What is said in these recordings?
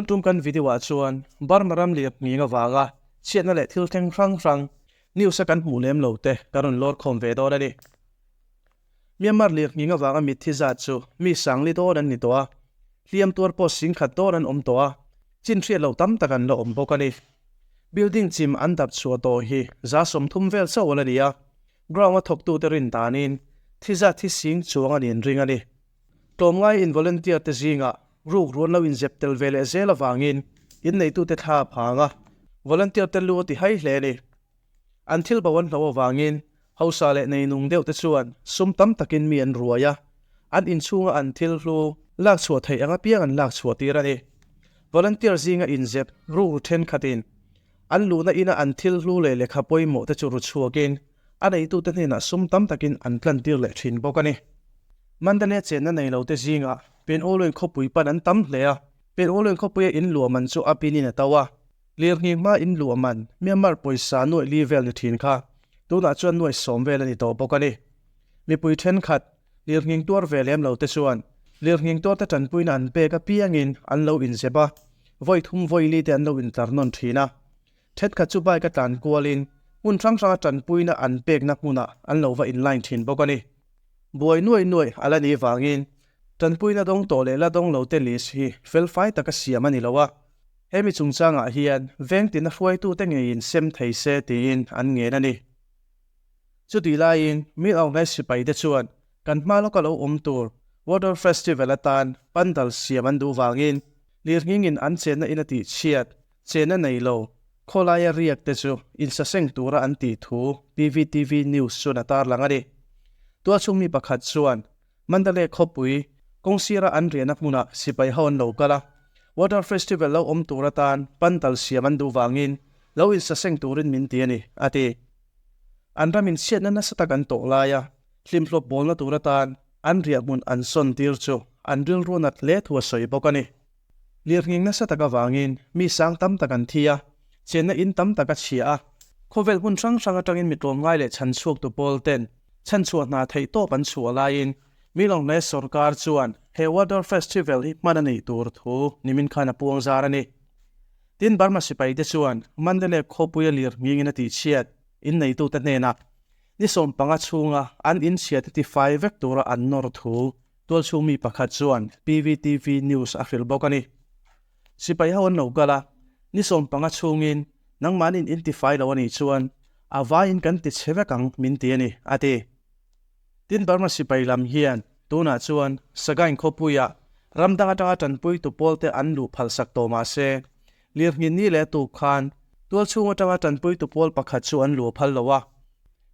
Tun tum kan video ah chuan Burma ram liak nghing avanga chhiatna leh thil thleng hrang hrang news a kan hmuh lem lo te kan rawn lawr khawm ve dawn a ni. Myanmar liak nghing avanga mitthi zat chu mi sangli dawn an ni tawh a, hliam tuar pawh singkhat dawn an awm tawh a, chin hriat loh tam tak an la awm bawk a ni. Building chim an dap chhuah tawh hi 30% vel chauh a la ni a, ground a thawktute rin danin thi zat hi sing chuang a nin ring a ni. Tlawmngai in volunteer te zingah ruk ruan lo inzep tel ve leh zel avangin inneitute thla a phang a, volunteer te lu a ti hai hle a ni. An thil bo an hlo avangin hausa leh neinung deuh te chuan sum tam takin mi an ruai a, an inchhunga an thil hlu lak chhuah theih ang apiang an lak chhuah tir a ni. Volunteer zinga inzep ruk ru thenkhatin an luhna ina an thil hlu leh lehkha pawimawh te chu ru chhuakin a neitute hnenah sum tam takin an tlantir leh thin bawk a ni. Mandalay chenna nei lote zingah Penoluin khawpui pan an tam hle a, Penoluin khawpuia in luah man chu a pinin a to a, lirnghing hma in luah man Myanmar pawisa nuaih li vel ni thin kha tunah chuan nuaih sawm vel a ni tawh bawk a ni. Mipui thenkhat lirnghing tuar ve lem lote chuan lirnghing tuarte tanpuina an pek apiangin an lo inzep a, vawi thum vawi li te an lo intlar nawn thin a. Thenkhat chu bike a tlan kualin hmun hrang hranga tanpuina an pekna hmunah an lo va inline thin bawk a ni. Buai nuaih nuaih a la nih vangin tanpuina dawng tawh leh la dawng lo te list hi felfai taka siam a ni lo a, hemi chungchangah hian vengtina hruaitute ngeiin sem thei se tiin an ngen a ni. Chutih laiin Min Aung Hlaing sipaite chuan kan hma lawka lo awm tur Water Festival atan pandal siam an duh vangin lirnghingin an chenna in a tihchhiat Chena nei lo, khawlaia riak te chu insaseng tura an tih thu PVTV News chuan a tarlang a ni. Tualchhung mi pakhat chuan Mandalay khawpui kawngsira an riahna hmunah sipai ho an lo kal a, Water Festival lo awm tur atan pandal siam an duh vangin lo insaseng turin min ti a ni, a ti. An ram inchhiatna nasa tak an tawh laia hlimhlawp bawlna tur atan an riah hmun an sawn tir chu an rilru nat hle thu a sawi bawk a ni. Lirnghing nasa tak avangin mi sang tam tak an thi a, chenna in tam tak a chhia a. Khawvel hmun hrang hrang atangin mi tlawmngai leh chhanchhuaktu pawl ten chhanchhuah hna theih tawp an chhuah laiin Milongle sawrkar chuan he Water Festival hi hman a neih tur thu nimin khan a puang zar a ni. Tin Burma sipai te chuan Mandalay khawpuia lirnghingin a tihchhiat inneitute hnenah ni 15 chhunga an inchhiat te tifai vek tura an nawr thu Tualchhung mi pakhat chuan PVTV News a hrilh bawk a ni. Sipai ho an lo kal a, ni 15 chhungin nangmahniin in tifai lo a nih chuan a vaiin kan ti chhe vek ang min ti a ni, a ti. Tin Burma sipai lam hian tunah chuan Sagaing khawpuiah ram dang atanga tanpuitu pawlte an luh phalsak tawh mah se, lirnghin ni leh tuk khan tualchhung atanga tanpuitu pawl pakhat chu an luh phal lo a.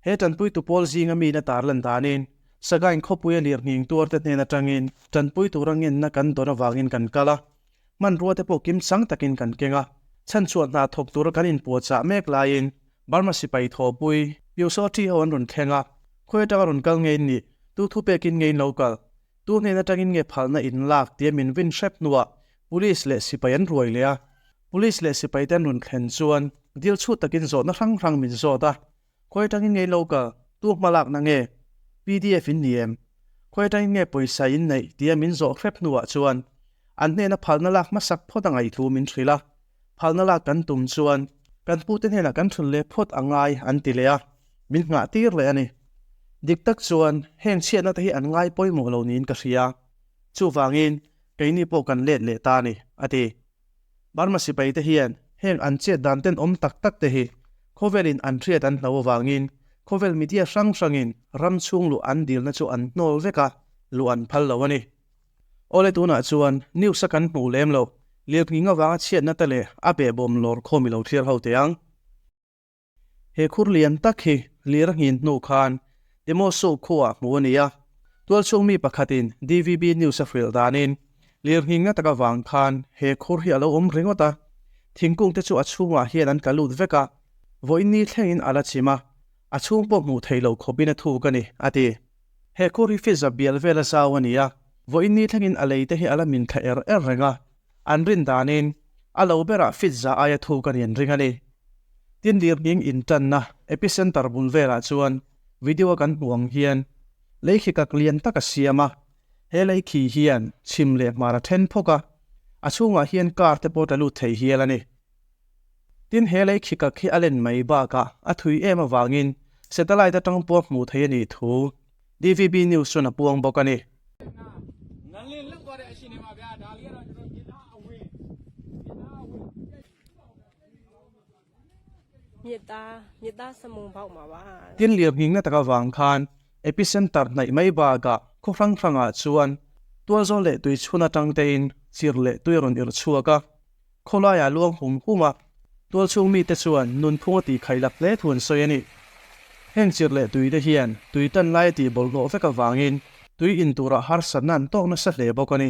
He tanpuitu pawl zinga miin a tarlan danin Sagaing khawpuia lirnghing tuarte hnen atangin tanpui tura ngenna kan dawn avangin kan kal a, hmanrua te pawh kim chang takin kan keng a. Chhanchhuah hna thawk tura kan inpuahchah mek laiin Burma sipai thawhpui Pyusawṭi ho an rawn thleng a, khawi atanga rawn kal nge in nih, tu thu pekin nge in lo kal, tu hnen atangin nge phalna in lak tia min vin hrep hnuah Police leh sipai an ruai leh a. Police leh sipaite an rawn thlen chuan dil chhut takin zawhna hrang hrang min zawt a, Khawi atangin nge lo kal? Tu hma lakna nge? Pdf in ni em? Khawi atangin nge pawisa in neih? tia min zawh hrep hnuah chuan an hnena phalna lak hmasak phawt a ngaih thu min hrilh a. Phalna lak kan tum chuan kan pute hnenah kan hrilh leh phawt a ngai an ti leh a, min nghah tir leh a ni. Dik tak chuan heng chhiatna te hi an ngai pawimawh lo niin ka hria. Chuvangin keini pawh kan let leh ta a ni, a ti. Burma sipai te hian heng an chet dan tenawm tak tak te hi khawvelin an hriat an hlo avangin khawvel media hrang hrangin ram chhung luh an dilna chu an hnawl vek a, luh an phal lo a ni. Awle tunah chuan news a kan hmuh lem lo, lirnghing avanga chhiatna te leh a behbawm lawr khawm i lo thlir ho teh ang. He khur lian tak hi lir a nghin hnu khan Demosu khuaah hmuh a ni a, tualchhung mi pakhatin DVB News a hrilh danin lir nghingna tak avang khan he khur hi a lo awm ringawt a, thingkung te chu a chhungah hian an tla lut vek a, vawiin ni thlengin a la chim a, a chhung pawh hmuh theih loh khawpin a thuk a ni, a ti. He khur hi fiza bial vela zau a ni a, vawiin ni thlengin a lei te hi a la min thla er er reng a, an rin danin a lo berah fiza aia thuk a ni an ring a ni. Tin lirnghing intanna epicenter bul velah chuan video a kan hmuh ang hian lei khi kak lian tak a siam a, he lei khi hian chhim leh hmar a then phawk a. A chhungah hian car te pawh tla lut thei hial a ni. Tin, he lei khi kak hi a len mai bakah a thui em avangin satellite atang pawh hmuh theih a nih thu DVB News chuan a puang bawk a ni. Tin, lirnghingna tak avang khan Epicenter hnaih mai bakah khaw hrang hrangah chuan tualzawl leh tui chhun atang tein chir leh tui a rawn irh chhuak a. Khawlaiah luang hum hum a, tualchhung mite chuan nunphung a tihkhaih lak hle thu an sawi a ni. Heng chirh leh tuite hian tui tan lai a tih bawlhhlawh vek avangin tui in turah harsatna an tawk nasa hle bawk a ni.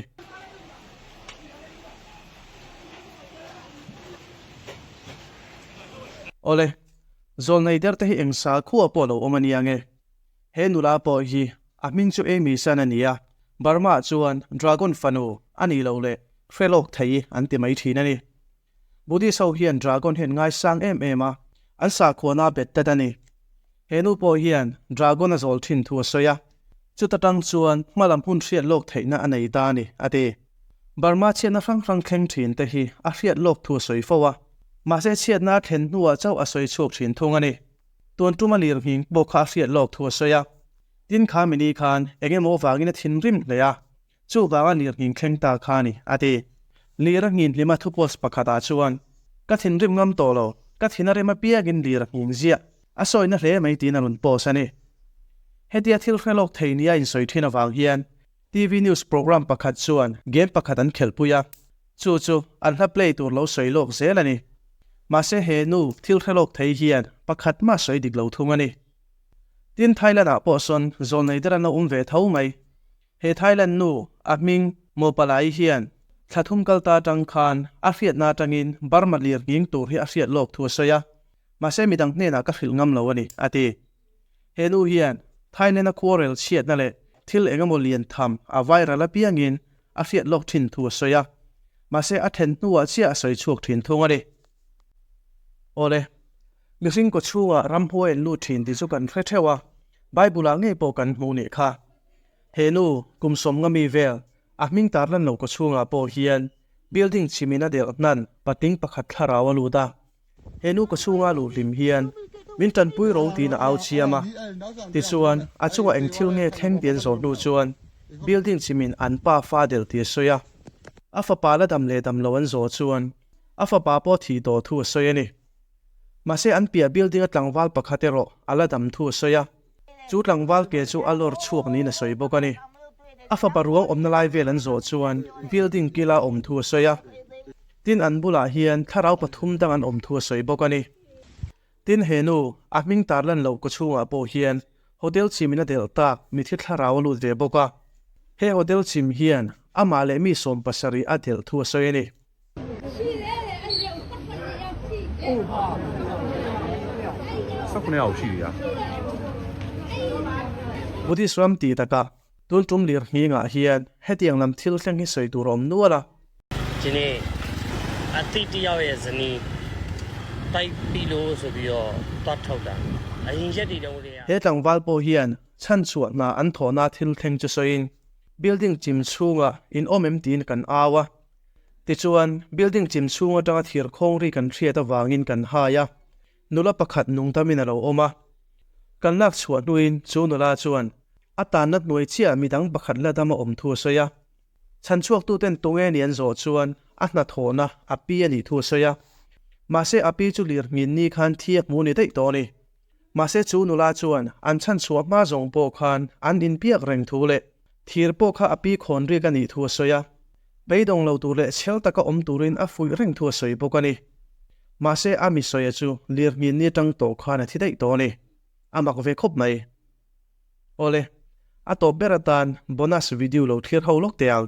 Awle, zawlnei der te hi eng sa khuah pawh lo awm a nia nge? He nula pawh hi a hming chu Amy San a ni a, Burma ah chuan Dragon fanu a nih loh leh hre lawk thei an ti mai thin a ni. Buddhist ho hian Dragon hi an ngaisang em em a, an sakhuana a bet tlat a ni. He nu pawh hian Dragon a zawl thin thu a sawi a, chuta tang chuan hmalam hun hriat lawk theihna a nei ta a ni, a ti. Burma chhiatna hrang hrang thleng thin te hi a hriat lawk thu a sawi fo a, mahse chhiatna a thlen hnuah chauh a sawi chhuak thin thung a ni. Tun tuma lirnghing pawh kha a hriat lawk thu a sawi a. Tin kha mini khan eng emaw vangin a thinrim hle a, chuvanga lirnghing thleng ta kha a ni, a ti. Lir a nghin hlima thu post pakhatah chuan, Ka thinrim ngam tawh lo, ka thin a rem apiangin lir a nghing ziah, a sawina hle mai tiin a rawn post a ni. Hetia thil hre lawk thei nia insawi thin avang hian TV news program pakhat chuan game pakhat an khelhpui a, chu chu an hla play tur lo sawi lawk zel a ni. Mahse he nu thil hre lawk thei hian pakhat mah sawi dik lo thung a ni. Tin Thailand ah pawh sawn zawlnei der an lo awm ve tho mai. He Thailand nu a hming Mawpalai hian thla thum kal ta atang khan a hriatna atangin Burma lir nghing tur hi a hriat lawk thu a sawi a, mahse midang hnenah ka hrilh ngam lo a ni, a ti. He nu hian Thailand-a khuarel chhiatna leh thil eng emaw lian tham a viral apiangin a hriat lawk thin thu a sawi a, mahse a then hnuah chiah a sawi chhuak thin thung a ni. Awle, mihring kaw chhungah ramhuai an lut thin tih chu kan hre theuh a, Bible-ah ngei pawh kan hmuh nih kha. He nu, kum sawmnga mi vel, a hming tarlan lo kaw chhungah pawh hian building chhimin a delh hnan patling pakhat thlarau a lut a, He nu ka chhunga luh hlim hian min tanpui ro tiin a au chiam a, tichuan a chungah eng thil nge thleng tih an zawh hnu chuan building chimin an pa fa delh tih a sawi a, a fapa la dam leh dam lo an zawh chuan a fapa pawh thih tawh thu a sawi a ni. Mahse an piah building a tlangval pakhat erawh a la dam thu a sawi a, chu tlangval ke chu a lawr chhuak niin a sawi bawk a ni. A fapa ruang awmna lai vel an zawh chuan building kila awm thu a sawi a, tin an bulah hian thlarau pathum dang an awm thu a sawi bawk a ni. Tin he nu, a hming tarlan loh kaw chhungah pawh hian hotel chim in a delh tak mithi thlarau a lut ve bawk a, he hotel chim hian amah leh mi 70 a delh thu a sawi a ni. Buddhist ram tih takah tun tum lir nghingah hian hetiang lam thil thleng hi sawi tur a awm nual a. He tlangval pawh hian chhanchhuah hna an thawhna thil thleng chu sawiin building chim chhungah in awm em tiin kan au a. Tichuan, building chim chhung atanga thir khawng ri kan hriat avangin kan hai a, nula pakhat nungdamin a lo awm a. Kan lak chhuah hnuin chu nula chuan a tanna hnuai chiah midang pakhat la dam a awm thu a sawi a. Chhan chhuaktuten tunge ni an zawh chuan a hnathawhna a pi a nih thu a sawi a. Mahse a pi chu lirnghin ni khan thi a hmu ni daih tawh a ni. Mahse chu nula chuan an chhan chhuah hma zawng pawh khan an inbiak reng thu leh thir pawh kha a pi khawn rik a nih thu a sawi a. Beidawng lo tur leh chhel taka awm turin a fuih reng thu a sawi bawk a ni. Mahse a mi sawia chu lirnghin ni atang tawh khan a thi daih tawh a ni. A mak ve khawp mai. Awle, a tawp ber atan bonus video lo thlir ho lawk teh ang.